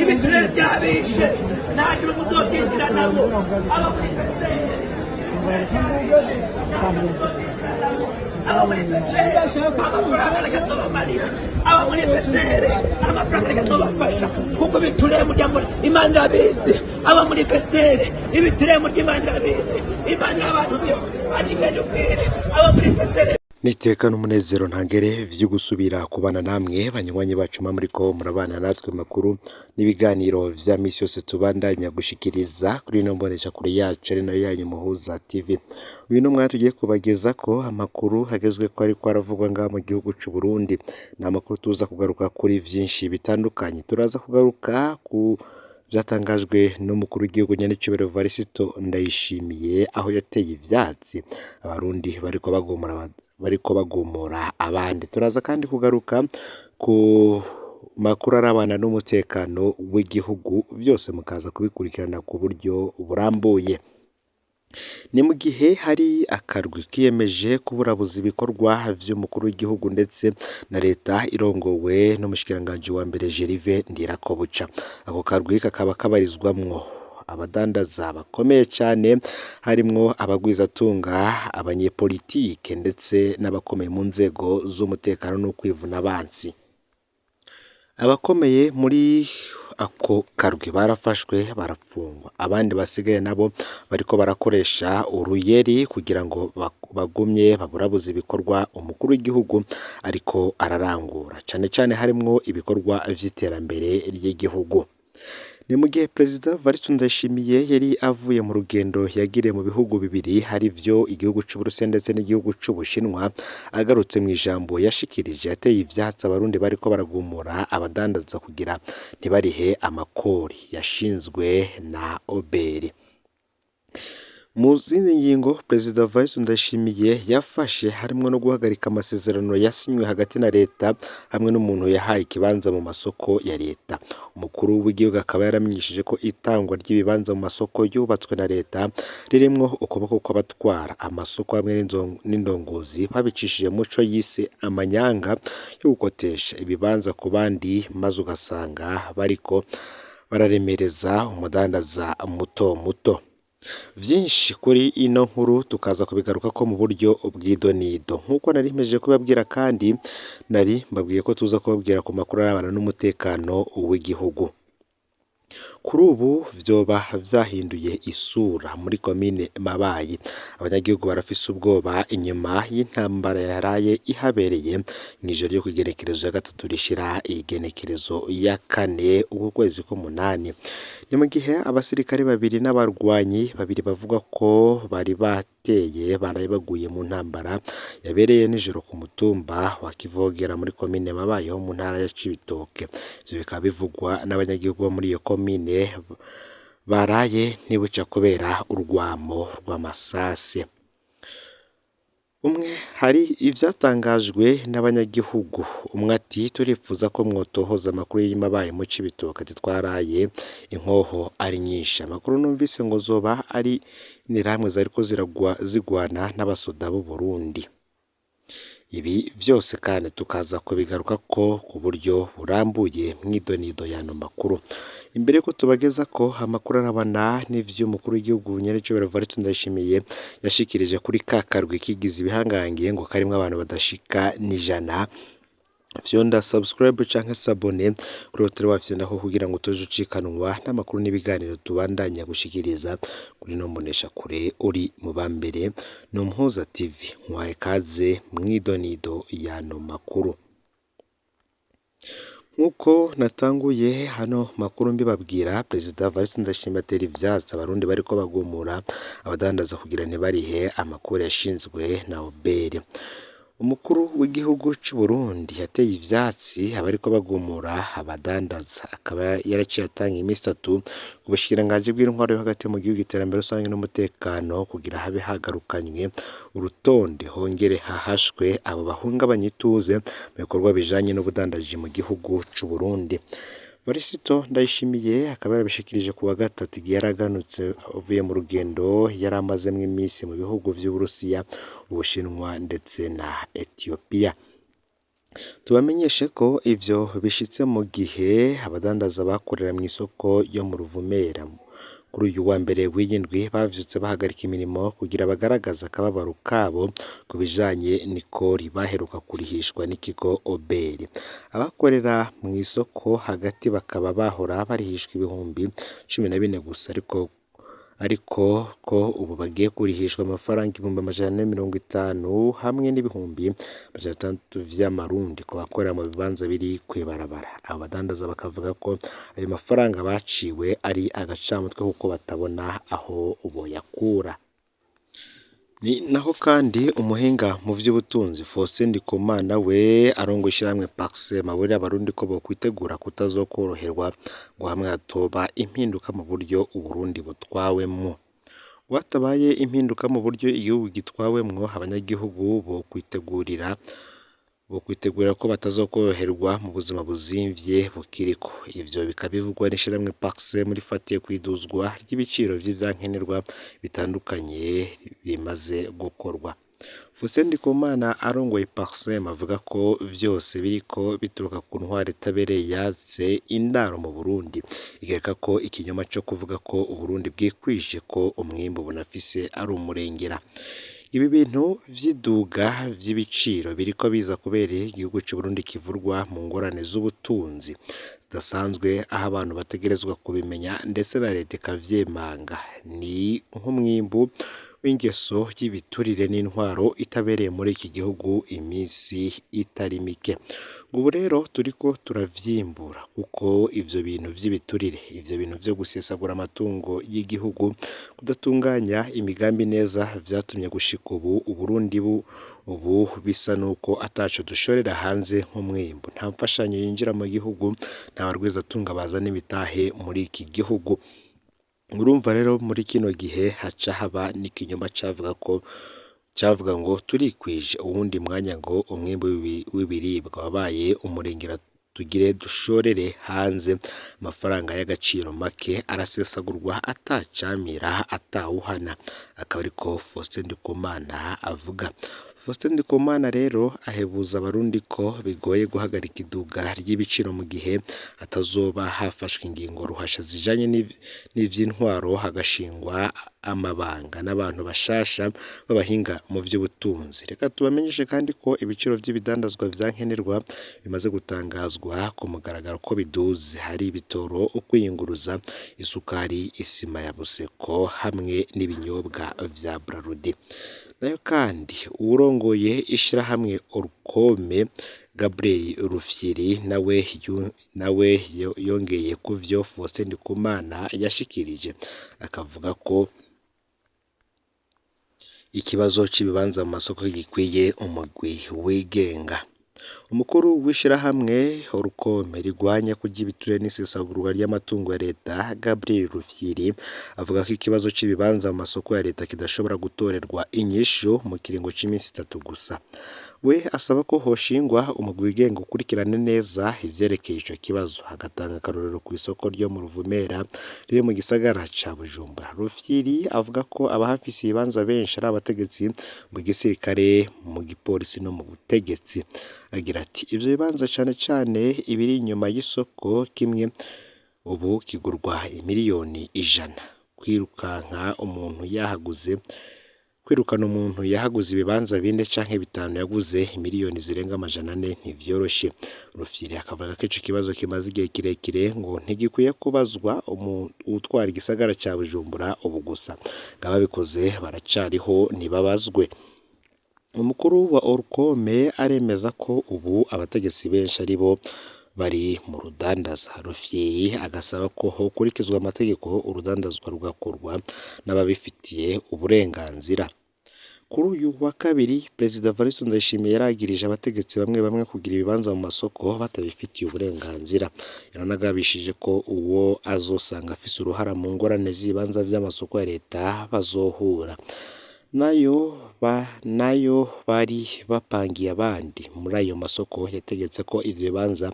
Ibiturere byabishe, nta juru muzokinjiranamo. Abo muri peseri, abo muri peseri, amafaranga reka azobamarira. Abo muri peseri, amafaranga reka azobafasha, kuko ibiturere murya muri Imana irabizi. Abo muri peseri, ibiturere murya, Imana irabizi. Imana abantu biho ariganye ubwire abo muri peseri. Niteka n'umunezero ntangere vyo gusubira kubana namwe, banywanyi bacu muriko murabana natwe, makuru n'ibiganiro vya misi yose tubandanya gushikiriza kuri ino mbonesha kure yacu, ari nayo yanyu Muhuza TV. Uyu ni umwanya tugiye kubageza ko amakuru agezweko ariko aravugwa ngaha mu gihugu c'u Burundi. Ni amakuru tuza kugaruka kuri vyinshi bitandukanye. Turaza kugaruka ku vyatangajwe n'umukuru w'igihugu nyenicubahiro Varisito Ndayishimiye, aho yateye ivyatsi abarundi bariko bagumura abandi. Turaza kandi kugaruka ku makuru arabana n'umutekano w'igihugu, vyose mukaza kubikurikirana ku buryo burambuye. Ni mu gihe hari akarwi kiyemeje kuburabuza ibikorwa vy'umukuru w'igihugu ndetse na leta irongowe n'umushikiranganji wa mbere Gervais Ndirakobuca. Ako karwi kakaba kabarizwamwo abadandaza bakomeye cane, harimwo abagwizatunga, abanyepolitike ndetse n'abakomeye mu nzego z'umutekano no kwivuna abansi. Abakomeye muri ako karwi barafashwe barapfungwa, abandi basigaye nabo bariko barakoresha uruyeri kugira ngo bagumye baburabuze ibikorwa umukuru w'igihugu ariko ararangura, cane cane harimwo ibikorwa vy'iterambere ry'igihugu. Ni mu gihe Perezida Evariste Ndayishimiye yari avuye mu rugendo yagiriye mu bihugu bibiri, harivyo igihugu c'Uburusiya ndetse n'igihugu c'Ubushinwa. Agarutse mu ijambo yashikirije, yateye ivyatsi abarundi bariko baragumura abadandaza kugira ntibarihe amakori yashinzwe na OBR. Mu zindi ngingo Perezida Evariste Ndayishimiye yafashe, harimwo no guhagarika amasezerano yasinywe hagati na leta hamwe n'umuntu yahaye ikibanza mu masoko ya leta. Umukuru w'igihugu akaba yaramenyesheje ko itangwa ry'ibibanza mu masoko yubatswe na leta ririmwo ukuboko kw'abatwara amasoko hamwe n'indongozi, babicishije muco yise amanyanga yo gukotesha ibibanza ku bandi, maze ugasanga bariko bararemereza umudandaza muto muto. Vyinshi kuri ino nkuru tukaza kubigarukako mu buryo bw'idonido nk'uko nari mpejeje kubabwira, kandi nari mbabwiye ko tuza kubabwira ku makuru arabana n'umutekano w'igihugu. Kuri ubu vyoba vyahinduye isura muri komine Mabayi. Abanyagihugu barafise ubwoba inyuma y'intambara yaraye ihabereye mw'ijoro ryo kw'igenekerezo ya gatatu rishira igenekerezo ya kane uku kwezi k'umunani. Ni mu gihe abasirikare babiri n'abarwanyi babiri bavuga ko bari bateye baraye baguye mu ntambara yabereye nijoro ku mutumba wa Kivogera muri komine Mabayi ho mu ntara ya Cibitoke. Ivyo bikaba bivugwa n'abanyagihugu bo muri iyo komine baraye ntibuca kubera urwamo rw'amasase. Umwe hari ivyatangajwe n'abanyagihugu, umwe ati: "Turifuza ko mwotohoza amakuru y'Imabayi mu Cibitoke." Ati: "Twaraye inkoho ari nyinshi. Amakuru numvise ngo zoba ari interahamwe zariko ziragwa zigwana n'abasoda b'u Burundi." Ibi vyose kandi tukaza kubigarukako ku buryo burambuye mw'idonido y'ano makuru. Imbere yuko tubagezako amakuru arabana n'ivy'umukuru w'igihugu nyenicubahiro Evariste Ndayishimiye yashikirije kuri ka karwi kigize ibihangange ngo karimwo abantu badashika n'ijana, fyonda subscribe canke s'abonner kuri hoteli wafyondako kugira ngo utoje ucikanwa n'amakuru n'ibiganiro tubandanya gushikiriza kuri ino mboneshakure. Uri mu ba mbere ni Umuhuza TV, nkwaye kaze mw'idonido y'ano makuru. Nk'uko natanguye hano makuru mbibabwira, Perezida Evariste Ndayishimiye atera ivyatsi abarundi bariko bagumura abadandaza kugira ntibarihe amakuru yashinzwe na OBR. Umukuru w'igihugu c'u Burundi yateye ivyatsi abariko bagumura abadandaza, akaba yaraciye atanga imisi itatu ku bushikiranganji bw'intwaro yo hagati mu gihugu, iterambere rusange n'umutekano kugira habe hagarukanywe urutonde, hongere hahashwe abo bahungabanya ituze mu bikorwa bijanye n'ubudandaji mu gihugu c'u Burundi. Varisito Ndayishimiye akaba yarabishikirije ku wa gatatu, igihe yaraganutse avuye mu rugendo yari amazemwo imisi mu bihugu vy'Uburusiya, Ubushinwa ndetse na Ethiopia. Tubamenyeshe ko ivyo bishitse mu gihe abadandaza bakorera mw'isoko yo mu Ruvumera kuri uyu wa mbere w'iyindwi bavyutse bahagarika imirimo kugira bagaragaze akababaro kabo ku bijanye n'ikori baheruka kurihishwa n'ikigo Obert. Abakorera mw'isoko hagati bakaba bahora barihishwa 14,000 gusa ariko ko ubu bagiye kurihishwa amafaranga 450,000 hamwe n'600,000 vy'amarundi ku bakorera mu bibanza biri kw'ibarabara. Abo badandaza bakavuga ko ayo mafaranga baciwe ari agacamutwe kuko batabona aho boyakura. Ni naho kandi umuhinga mu vy'ubutunzi Faustin Ndikumana we arongoye ishirahamwe Paxem aburira abarundi ko bokwitegura kutazokworoherwa ngo hamwe hatoba impinduka mu buryo Uburundi butwawemwo. Hatabaye impinduka mu buryo igihugu gitwawemwo, abanyagihugu bokwitegurira ko batazokworoherwa mu buzima buzimvye bukiriko. Ivyo bikaba bivugwa n'ishirahamwe Paxem rifatiye kw'iduzwa ry'ibiciro vy'ivyankenerwa bitandukanye bimaze gukorwa. Faustin Ndikumana arongoye Paxem avuga ko vyose biriko bituruka ku ntwaro itabereye yatse indaro mu Burundi, igereka ko ikinyoma co kuvuga ko Uburundi bwikwije ko umwimbu bunafise ari umurengera. Ibi bintu vy'iduga vy'ibiciro biriko biza kubera igihugu c'Uburundi kivurwa mu ngorane z'ubutunzi zidasanzwe, aho abantu bategerezwa kubimenya ndetse na leta ikavyemanga. Ni nk'umwimbu w'ingeso y'ibiturire n'intwaro itabereye muri iki gihugu imisi itari mike. Ubu rero turiko turavyimbura kuko ivyo bintu vy'ibiturire, ivyo bintu vyo gusesagura amatungo y'igihugu, kudatunganya imigambi neza vyatumye gushika ubu Uburundi ubu bisa nuko ataco dushorera hanze nk'umwimbu. Nta mfashanyo yinjira mu gihugu, nta barwizatunga bazana imitahe muri iki gihugu. Urumva rero muri kino gihe haca haba n'ikinyoma cavuga ngo turikwije, uwundi mwanya ngo umwimbu w'ibiribwa wabaye umurengera tugire dushorere hanze, amafaranga y'agaciro make arasesagurwa atacamira atawuhana. Akaba ariko Faustin Ndikumana avuga. Faustin Ndikumana rero ahebuza abarundi ko bigoye guhagarika iduga ry'ibiciro mu gihe hatazoba hafashwe ingingo ruhasha zijanye n'ivy'intwaro, hagashingwa amabanga n'abantu bashasha b'abahinga mu vy'ubutunzi. Reka tubamenyeshe kandi ko ibiciro vy'ibidandazwa vyankenerwa bimaze gutangazwa ku mugaragaro ko biduze. Hari ibitoro, ukwiyunguruza, isukari, isima ya Buseko hamwe n'ibinyobwa vya Brarudi. Nayo kandi uwurongoye ishirahamwe Orukome Gabriel Rufyiri nawe yongeye kuvyo Faustin Ndikumana yashikirije, akavuga ko ikibazo c'ibibanza mu masoko gikwiye umugwi wigenga. Umukuru w'ishirahamwe Orukome rigwanya kurya ibiturire n'isesagurwa ry'amatungo ya leta Gabriel Rufyiri avuga ko ikibazo c'ibibanza mu masoko ya leta kidashobora gutorerwa inyishu mu kiringo c'imisi itatu gusa. We asaba ko hoshingwa umugwi wigenga ukurikirane neza ivyerekeye ico kibazo, agatanga akarorero kw'isoko ryo mu Ruvumera riri mu gisagara ca Bujumbura. Rufyiri avuga ko abahafise ibibanza benshi ari abategetsi mu gisirikare, mu gipolisi no mu butegetsi. Agira ati ivyo bibanza cane cane ibiri inyuma y'isoko kimwe ubu kigurwa 100,000,000. Kwirukanka umuntu yahaguze kwirukana umuntu yahaguze ibibanza 4 canke 5 yaguze 400,000,000 ntivyoroshe. Rufyiri akavuga ko ico kibazo kimaze igihe kirekire ngo ntigikwiye kubazwa uwutwara igisagara ca Bujumbura ubu gusa, ngo ababikoze baracariho ntibabazwe. Umukuru wa Orukome aremeza ko ubu abategetsi benshi aribo bari mu rudandaza. Rufyiri agasaba ko hokurikizwa amategeko urudandazwa rugakorwa n'ababifitiye uburenganzira. Kuri uyu wa kabiri Perezida Evariste Ndayishimiye yaragirije abategetsi bamwe bamwe kugira ibibanza mu masoko batabifitiye uburenganzira. Yaranagabishije ko uwo azosanga afise uruhara mu ngorane z'ibibanza vy'amasoko ya leta bazohura. Nayo bari bapangiye abandi muri ayo masoko yategetse ko ivyo bibanza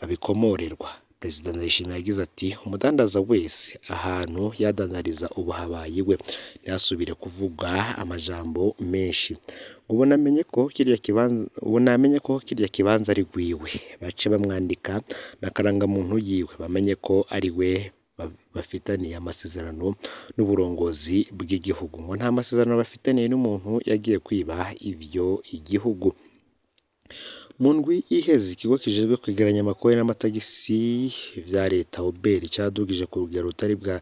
babikomorerwa. Perezida Ndayishimiye yagize ati umudandaza wese ahantu yadandariza ubu habaye iwe, ntihasubire kuvuga amajambo menshi. Ubu namenye ko kirya kibanza, ubu namenye ko kirya kibanza ari rwiwe, bace bamwandika n'akarangamuntu yiwe, bamenye ko ari we bafitaniye amasezerano n'uburongozi bw'igihugu. Ngo nta masezerano bafitaniye n'umuntu yagiye kwiba ivyo igihugu. Mu ndwi iheze ikigo kijejwe kwegeranya amakori n'amatagisi vya leta OBR cadugije ku rugero rutari bwa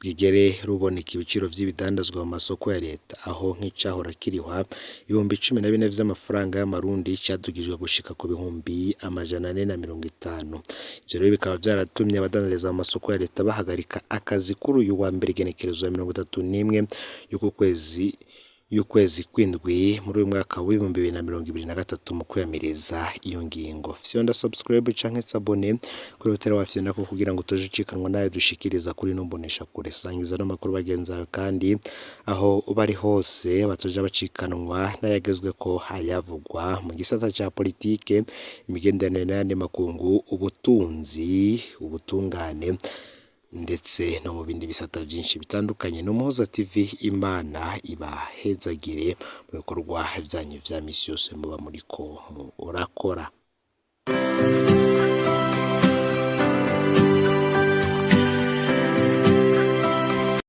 bwigere ruboneka ibiciro vy'ibidandazwa mu masoko ya leta, aho nk'icahora kirihwa 14,000 vy'amafaranga y'amarundi cadugijwe gushika ku 450,000. Ivyo rero bikaba vyaratumye abadandariza mu masoko ya leta bahagarika akazi kuri uyu wa mbere igenekerezo ya 31 y'uku kwezi y'ukwezi kw'indwi muri uyu mwaka w'2023 mu kwiyamiriza iyo ngingo. Fyonda subscribe canke s'abonner kuri hoteli wa Fyonda ko kugira ngo utaje ucikanwa nayo dushikiriza kuri ino mboneshakure. Sangiza n'amakuru bagenzi bawe kandi aho bari hose batoja bacikanwa n'ayagezweko hayavugwa mu gisata ca politike, imigenderanire n'ayandi makungu, ubutunzi, ubutungane ndetse no mu bindi bisata vyinshi bitandukanye. N'Umuhoza TV, Imana ibahezagire mu bikorwa vyanyu vya misi yose muba muriko murakora.